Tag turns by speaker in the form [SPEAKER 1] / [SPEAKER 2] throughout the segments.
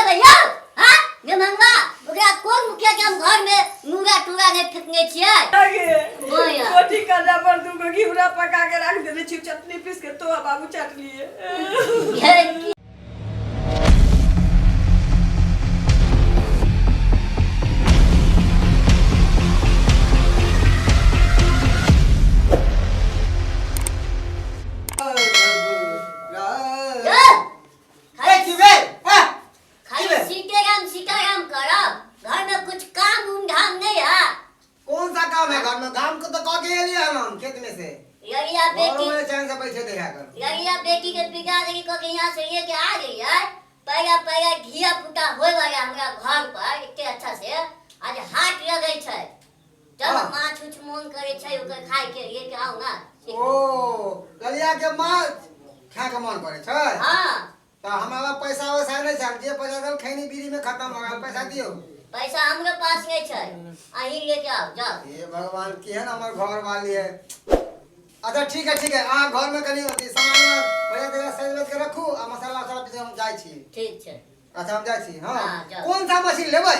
[SPEAKER 1] बोलेबै यौ? हाँ निमंगवा, ओकरा कोन मुखिया के हम घर में मुंगा टूरा नहीं फेंकने छियै? बोया।
[SPEAKER 2] कोठी करला पर दूगो घिउरा पका के रख देने छी, चटनी पीस के तो बाबू चाट लिए।
[SPEAKER 1] हे की
[SPEAKER 3] ए, की भेल? ए,
[SPEAKER 1] खाली
[SPEAKER 3] की भेल?
[SPEAKER 1] सीताराम सीताराम करब, घर में कुछ काम उम धाम नहीं है।
[SPEAKER 3] कौन सा काम है घर में? काम को तो कह के एलिए हम हम खेत में से।
[SPEAKER 1] लड़िया
[SPEAKER 3] घरों
[SPEAKER 1] बेटी
[SPEAKER 3] में चैन से बैठे देखा कर।
[SPEAKER 1] लड़िया बेटी के बिगा देगी कह के यहाँ से लेके आ गई है। पैरा पैरा घिया पुटा होए वाला हमरा घर पर एते अच्छा से आज हाट लगै छै। जब माछ उछ मोन करे छै ओकर खाय के लेके आउ ना।
[SPEAKER 3] ओ ललिया के माछ खाय के मन करे छै?
[SPEAKER 1] हाँ।
[SPEAKER 3] तऽ हमरा लग पैसा वैसा नहि छै, जे पैसा देल खैनी बीड़ी में खत्म हो गेल। पैसा दियौ।
[SPEAKER 1] पैसा हमरो पास नहीं छै, अहीं लेके आउ जाओ।
[SPEAKER 3] हे भगवान, केहन हमर घर वाली है। अच्छा ठीक है ठीक है, अहाँ घर में कनि अथी सामान बढ़िया जगह सज के रखू आ मसाला उसाला पीस हम जाइ छी।
[SPEAKER 1] ठीक छै।
[SPEAKER 3] अच्छा हम जाइ छी। हाँ,
[SPEAKER 1] हाँ, जाउ।
[SPEAKER 3] कौन सा मछली लेबै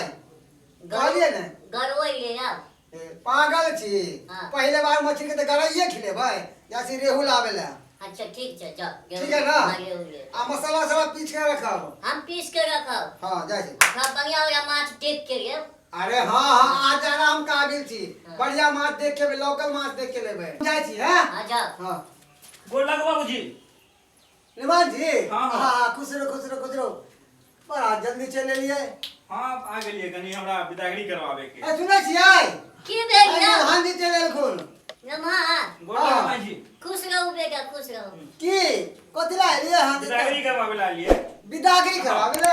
[SPEAKER 3] कहलियै ने?
[SPEAKER 1] गरवई ले आउ।
[SPEAKER 3] ए, पागल छी?
[SPEAKER 1] हाँ।
[SPEAKER 3] पहिले बार मछली के तऽ गरैये खिलेबै, जैसे रेहू लाबै ला।
[SPEAKER 1] अच्छा ठीक छै, जाओ।
[SPEAKER 3] ठीक है ना?
[SPEAKER 1] हाँ, रेहू ले।
[SPEAKER 3] आ मसाला उसाला पीस के रखब।
[SPEAKER 1] हम पीस के रखब।
[SPEAKER 3] हाँ जाइ छी।
[SPEAKER 1] थोड़ा बढ़िया वाला माछ देख के लेब।
[SPEAKER 3] अरे हाँ हाँ, आज जाना हम काबिल छी।
[SPEAKER 1] हाँ।
[SPEAKER 3] बढ़िया माछ देख के, लोकल माछ देख के लेबै। जाइ छी। हैं?
[SPEAKER 1] हाँ जाओ।
[SPEAKER 3] हाँ।
[SPEAKER 4] गोर लागू बाबूजी।
[SPEAKER 3] निमान जी।
[SPEAKER 4] हाँ, हाँ।
[SPEAKER 3] हाँ, खुश रहो खुश रहो खुश रहो। बड़ा जल्दी चलि एलियै।
[SPEAKER 4] हाँ आ गेलियै, कनि हमरा विदागरी करवाबे के।
[SPEAKER 3] ए, सुनै छियै?
[SPEAKER 1] की भेल यौ?
[SPEAKER 3] निमान जी चलि एलखुन।
[SPEAKER 1] नमः।
[SPEAKER 4] गोर लागू माई जी।
[SPEAKER 1] खुश रहू बेटा, खुश रहू।
[SPEAKER 3] की कथी ला एलियै हन?
[SPEAKER 4] विदागरी करवाबे ला एलियै।
[SPEAKER 3] विदागरी करवाबे ला?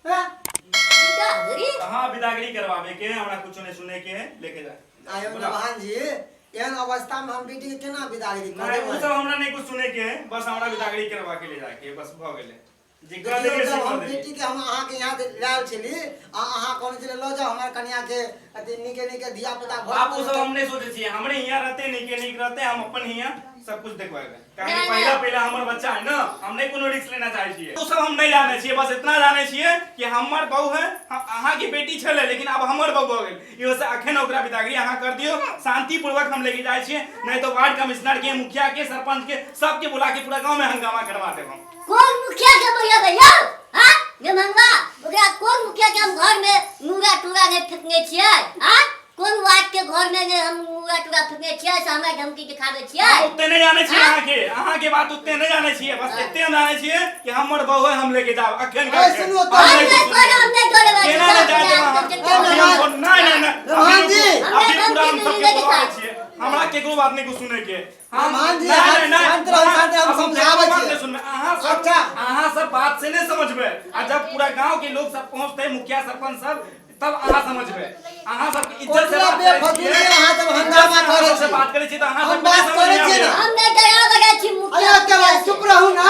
[SPEAKER 3] हैं?
[SPEAKER 1] विदागरी?
[SPEAKER 4] हाँ विदागरी करवाबे के है, हमरा कुछो नहीं सुने के है, लेके जा।
[SPEAKER 3] आयो नवान जी, एहन अवस्था में हम बेटी के केना विदागरी
[SPEAKER 4] नहीं,
[SPEAKER 3] करबै?
[SPEAKER 4] उ सब हमरा नहीं कुछ सुने के है, बस हमरा विदागरी करवा के ले जाके बस भ गेलै। जेकरा
[SPEAKER 3] देखियौ,
[SPEAKER 4] देखे से
[SPEAKER 3] जब हम
[SPEAKER 4] कर देलियै।
[SPEAKER 3] बेटी के हम अहाँके यहाँ लायल छली आ अहाँ कहने छलियै लऽ जाउ हमर कनिया के अथी नीके नीके धिया पुता भऽ
[SPEAKER 4] आप उ सब हम नहीं सोचे छियै, हमरे हियां रहते नीके नीक रहते, हम अपन हियां सब कुछ देखवाएबै। काहे
[SPEAKER 1] नहीं,
[SPEAKER 4] पहिला
[SPEAKER 1] नहीं।
[SPEAKER 4] पहिला हमर बच्चा है ना, हम नहीं कोनो रिस्क लेना चाहे छियै। उ सब हम नहीं जानै छियै, बस इतना जानै छियै कि हमर बहू है, अहाँ के बेटी छलै लेकिन अब हमर बहू भऽ गेल। इहो से अखन ओकरा विदागरी अहाँ कर दियौ, शांतिपूर्वक हम लेके जाइ छियै, नहीं तो वार्ड कमिश्नर के, मुखिया के, सरपंच के सबके बुला के पूरा गांव में हंगामा करवा देब हम।
[SPEAKER 1] कोन मुखिया के बोलेबै यौ? हाँ निमंगवा, ओकरा कोन मुखिया के हम घर में मुंगा टूरा नहीं फेंकने छियै? हाँ कोन वार्ड के घर में ने हम मुंगा टूरा फेंकने छियै से हमरा धमकी दिखाबै छियै?
[SPEAKER 4] हम ओते नहीं जानै छियै,
[SPEAKER 1] हाँ?
[SPEAKER 4] अहाँके बात ओते नहीं जानै छियै, बस
[SPEAKER 1] हाँ।
[SPEAKER 4] एते हम जानै छियै कि हमर बहू है, हम लेके जाब अखन।
[SPEAKER 3] ए, सुनू तो।
[SPEAKER 1] हम नहीं करब, हम नहीं करब।
[SPEAKER 4] केना नहि जाय देब अहाँ? अभी हम नहीं नहीं नहीं,
[SPEAKER 3] रोहन जी।
[SPEAKER 4] अभी पूरा हम
[SPEAKER 1] हमरा
[SPEAKER 4] सबके
[SPEAKER 1] धमकी
[SPEAKER 4] बुलाबै
[SPEAKER 1] नहीं।
[SPEAKER 4] छियै, हमरा केकरो बात नहीं कुछ सुनै के। हम
[SPEAKER 3] रोहन जी,
[SPEAKER 4] नहीं, नहीं, नहीं,
[SPEAKER 3] शांत रहू, शांत रहू, हम
[SPEAKER 4] अब
[SPEAKER 3] समझाबै
[SPEAKER 4] केकरो बात
[SPEAKER 3] छियै।
[SPEAKER 4] नहीं सुनबै। अहाँ सब
[SPEAKER 3] अच्छा।
[SPEAKER 4] अहाँ सब बात से नहीं समझबै, आ जब पूरा गांव के लोग सब पहुंचते, मुखिया सरपंच सब, तब अहाँ समझबै। अहाँ सबके इज्जत से
[SPEAKER 3] ओकरा
[SPEAKER 4] बात करै
[SPEAKER 3] बेफजूल
[SPEAKER 4] छियै।
[SPEAKER 3] के अहाँ सब
[SPEAKER 4] इज्जत से
[SPEAKER 3] हंगामा
[SPEAKER 4] अहाँ
[SPEAKER 3] करै
[SPEAKER 4] सबसे
[SPEAKER 3] छी।
[SPEAKER 4] बात करै छियै तऽ अहाँ
[SPEAKER 3] हम
[SPEAKER 4] सब
[SPEAKER 3] बात करै छियै ने।
[SPEAKER 1] हम नहीं डराबै छी मुखिया।
[SPEAKER 3] अरे ओते बात, चुप रहू ना।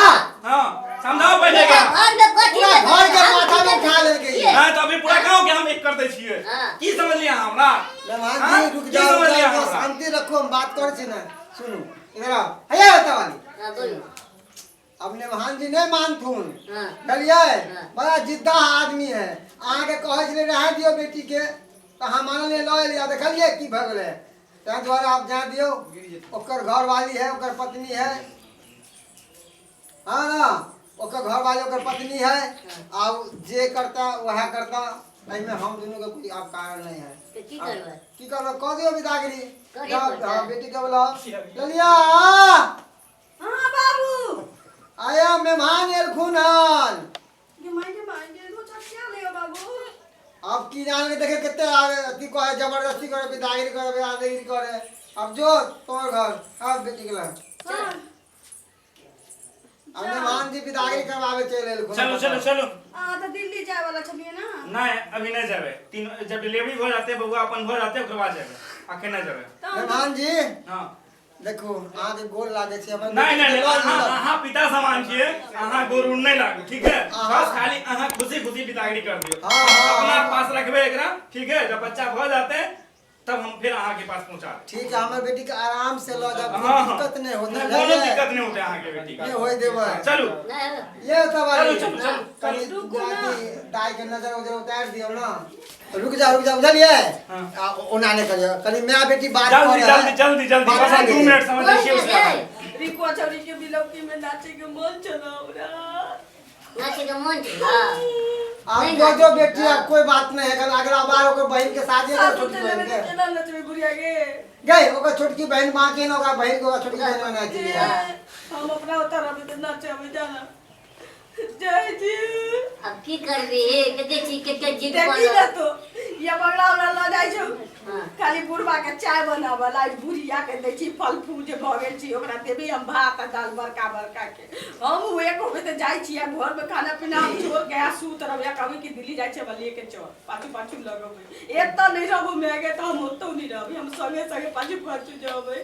[SPEAKER 4] हाँ समझाओ पहिले के।
[SPEAKER 1] घर में कथी
[SPEAKER 3] पूरा
[SPEAKER 1] है?
[SPEAKER 3] घर के
[SPEAKER 1] हम
[SPEAKER 3] माथा में उठा लेलकै ई।
[SPEAKER 4] नहीं तो अभी पूरा गांव के हम एक कर दै छियै।
[SPEAKER 1] हाँ।
[SPEAKER 4] की समझलियै अहाँ हमरा?
[SPEAKER 3] मेहमान
[SPEAKER 4] हाँ?
[SPEAKER 3] जी रुक
[SPEAKER 4] की
[SPEAKER 3] जाओ, रुक
[SPEAKER 4] समझलियै
[SPEAKER 3] जाओ,
[SPEAKER 4] अहाँ हमरा?
[SPEAKER 3] शांति रखो, हम बात करै छी ना। सुनू इधर आओ, हैया ओतऽ वाली।
[SPEAKER 1] हाँ, बोलू।
[SPEAKER 3] अब नेमहान जी नहीं मानथुन।
[SPEAKER 1] हाँ।
[SPEAKER 3] बुझलियै?
[SPEAKER 1] हाँ।
[SPEAKER 3] बड़ा जिद्दा आदमी है। अहाँके कहै छलै रहै दियौ बेटी के, तऽ अहाँ मानलियै, लऽ एलियै, आ देखलियै की भऽ गेलै। ताहि दुआरे आब जाय दियौ, ओकर घरवाली है, ओकर पत्नी है। हाँ ना, ओकर घरवाली ओकर पत्नी है, आब जे करता वएह करता, एहिमे हम दुनू के कोई आब कारण नहीं है।
[SPEAKER 1] तऽ की करबै?
[SPEAKER 3] की करबै, कऽ दियौ विदागरी।
[SPEAKER 1] करे
[SPEAKER 3] जाउ,
[SPEAKER 1] पड़तै।
[SPEAKER 3] हाँ, बेटी के बोलाउ। ललिया।
[SPEAKER 2] हाँ बाबू।
[SPEAKER 3] आया मेहमान एलखुन हन।
[SPEAKER 2] गे माय गे माय गे, दो चटकिया ले बाबू।
[SPEAKER 3] अब की जान के देखे कते आवे अथी कहे, जबरदस्ती करे, विदागरी करे, विदागरी करे। अब जो तोर घर, अब बेटी के लग।
[SPEAKER 2] हाँ।
[SPEAKER 3] अब मेहमान जी विदागरी करवावे चलि एलखुन।
[SPEAKER 4] चलो चलो चलो।
[SPEAKER 2] आ तऽ दिल्ली जाय वाला छलियै ना?
[SPEAKER 4] नहीं अभी नहीं जाबे, तीन जब डिलीवरी हो जाते बउआ अपन हो जाते ओकर बाद जाबे, अखन नहीं जाबे।
[SPEAKER 3] मेहमान जी।
[SPEAKER 4] हाँ।
[SPEAKER 3] देखू अहाँके गोर लागै छी हमर।
[SPEAKER 4] नहीं नहीं नहीं,
[SPEAKER 3] लऽ
[SPEAKER 4] अहाँ
[SPEAKER 3] लिअ।
[SPEAKER 4] अहाँ पिता समान छियै, अहाँ गोर उर नहीं लागू, ठीक है?
[SPEAKER 3] हाँ।
[SPEAKER 4] बस खाली अहाँ खुशी खुशी विदागरी कर दियो।
[SPEAKER 3] हाँ, हाँ,
[SPEAKER 4] अपना
[SPEAKER 3] हाँ।
[SPEAKER 4] पास रखबे एकरा, ठीक है? जब बच्चा भ जाते तब हम फेर अहाँके पास पहुँचा देब।
[SPEAKER 3] ठीक है, हमर बेटी के आराम से लऽ जाओ,
[SPEAKER 4] हाँ, हाँ।
[SPEAKER 3] दिक्कत नहीं होता।
[SPEAKER 4] नहि, कोनो दिक्कत नहि होतै अहाँके बेटी
[SPEAKER 3] नहीं
[SPEAKER 4] के।
[SPEAKER 3] होय देबै।
[SPEAKER 4] चलू।
[SPEAKER 1] नहि।
[SPEAKER 3] ये तब
[SPEAKER 4] चलू चलू चलू।
[SPEAKER 3] कनि
[SPEAKER 2] रुकू ना।
[SPEAKER 3] दाई के नजर उजर उतारि दियौ ना। रुक जा, रुक जा, बुझलियै?
[SPEAKER 4] हाँ।
[SPEAKER 3] आ, ओना नहि करियौ, कनि माय बेटी बात
[SPEAKER 4] जल्दी
[SPEAKER 3] करै।
[SPEAKER 4] जल्दी जल्दी जल्दी,
[SPEAKER 3] बात
[SPEAKER 4] बस हम
[SPEAKER 3] करै।
[SPEAKER 4] 2 मिनट समय दै छियै उसके बाद।
[SPEAKER 2] रिको छौरी के बिलौकी में नाचे के मन छलो हमरा।
[SPEAKER 1] नाचे के मन छै। हाँ।
[SPEAKER 3] आब
[SPEAKER 1] नहीं
[SPEAKER 3] जो
[SPEAKER 1] ना।
[SPEAKER 3] जो बेटी आब कोई बात नहीं है, अगला बार ओकर बहिन के शादी है
[SPEAKER 2] सासुर
[SPEAKER 3] छोटकी
[SPEAKER 2] चले
[SPEAKER 3] बहिन
[SPEAKER 2] तऽ
[SPEAKER 3] के
[SPEAKER 2] केना नचबै बुढ़िया के?
[SPEAKER 3] गई ओकर छोटकी बहिन बाकी है ना, ओकरा बहिन के ओकरा छोटकी बहिन बनाए
[SPEAKER 2] जे
[SPEAKER 3] छियै।
[SPEAKER 2] हम अपना ओतऽ रहबै तऽ नचबै जाना जय जी।
[SPEAKER 1] अब की करबी हे, कते छी कते जिद
[SPEAKER 2] देखी
[SPEAKER 1] पर।
[SPEAKER 2] ने तो ये बगड़ा हमरा लऽ जाइ छौ।
[SPEAKER 1] हाँ।
[SPEAKER 2] खाली बुढ़बा के चाय बनाबऽ ला, बुढ़िया के दै छी फल फूल जे भऽ गेल छी ओकरा देबै हम भात आ दाल बड़का बड़का के। हम ओ एक होबे तऽ जाइ छी आ घर में खाना पीना हम छोड़ के आ सुत रहबै आ कहबै कि दिल्ली जाइ छी हमरा लेके चल, पाछू पाछू लगबै। एतऽ नहि रहबो माय गे तऽ हम ओतौ नहि रहबै, हम संगे संगे पाछू पाछू जेबै।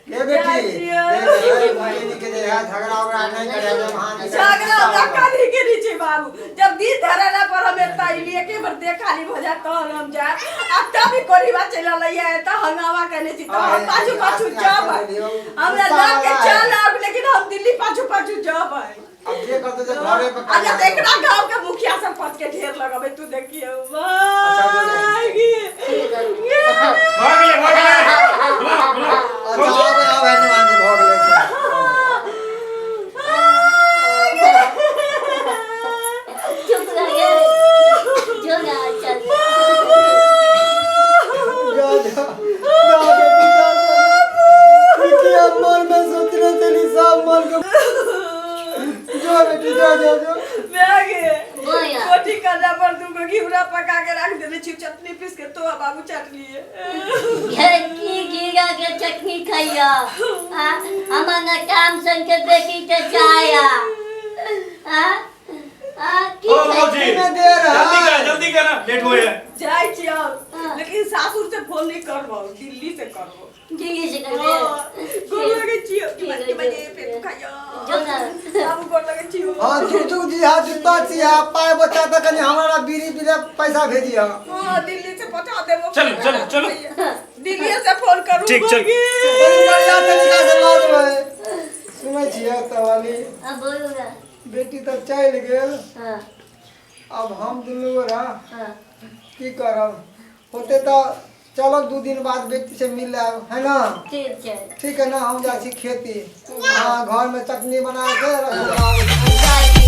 [SPEAKER 3] हे बेटी,
[SPEAKER 2] जाइ छियै।
[SPEAKER 3] देख, बहिन के जे है झगड़ा उगड़ा नहीं करे, जब हानि करे।
[SPEAKER 2] झगड़ा हमरा कभी के नहीं छै बाबू, जब दिन धरेला पर हम एतऽ अयली एके बेर देख खाली भऽ जायत तहन हम जायब। आ तब भी कोरीबा चलि अयलैया एतऽ हंगामा केने छी तऽ हम पाछू पाछू जेबै। हमरा लऽ के चल आब, लेकिन हम दिल्ली पाछू पाछू जेबै।
[SPEAKER 3] अब जे करतै से घरे पर।
[SPEAKER 2] आ जब एकरा गाँव के मुखिया सरपंच के ढेर लगबै तू देखियौ।
[SPEAKER 3] अच्छा,
[SPEAKER 4] भऽ गेलै, भऽ गेलै, बुलाउ बुलाउ।
[SPEAKER 3] अच्छा, आब आब हनुमान जी भऽ गेलै छै।
[SPEAKER 1] चुप रह गे, जो ना चल।
[SPEAKER 3] जा जा जा बेटी, जा जा। देखिए, अब मन में सोचने चली सब मन के। जो बेटी, जो जो जो।
[SPEAKER 2] माय गे,
[SPEAKER 1] बोया।
[SPEAKER 2] कोठी करला पर दूगो घिउरा पका के राख देने छी, चटनी पीस के तो बाबू चाट लिए।
[SPEAKER 1] हे की घिरा के चटनी खैया? हाँ, हमर न काम सन के बेटी के जाया। हाँ हाँ, की
[SPEAKER 4] ओ
[SPEAKER 1] खै-
[SPEAKER 4] भौजी,
[SPEAKER 3] में दे रहा
[SPEAKER 4] जल्दी
[SPEAKER 3] है।
[SPEAKER 4] कर, जल्दी कर, लेट होए है।
[SPEAKER 2] जाइ छी हम,
[SPEAKER 1] हाँ।
[SPEAKER 2] लेकिन सासुर से फोन नहीं करबो, दिल्ली से करबो।
[SPEAKER 1] दिल्ली से करबे?
[SPEAKER 2] हाँ, गोर लगै छियौ।
[SPEAKER 1] ठीक है,
[SPEAKER 2] कि बजे
[SPEAKER 1] जो।
[SPEAKER 2] फेर तू खाइयो।
[SPEAKER 1] जो ना।
[SPEAKER 2] बाबू गोर लगै छियौ।
[SPEAKER 3] हाँ, जुग जुग जी, हाँ जुत्ता छी, हाँ पाय बच्चा तऽ कनि हमरा बीड़ी पीले पैसा भेजिए।
[SPEAKER 2] हाँ, दिल्ली से पठा देबो।
[SPEAKER 4] चलू, चलू, चलू।
[SPEAKER 2] दिल्ली से फोन करू।
[SPEAKER 4] ठीक, चल।
[SPEAKER 3] कनि बढ़िया तरीका से लऽ जेबै। सुनै छियै तऽ वाली।
[SPEAKER 1] अब बोलू ना।
[SPEAKER 3] बेटी तऽ चलि गेल।
[SPEAKER 1] हाँ।
[SPEAKER 3] अब हम दुनू गोरा
[SPEAKER 1] हाँ।
[SPEAKER 3] की करब? होते तऽ चलब, 2 दिन बाद बेटी से मिल आयब, है ना?
[SPEAKER 1] ठीक छै।
[SPEAKER 3] ठीक है ना, हम जाइ छी खेती। हाँ, घर में चटनी बना के रखब।
[SPEAKER 1] जाइ।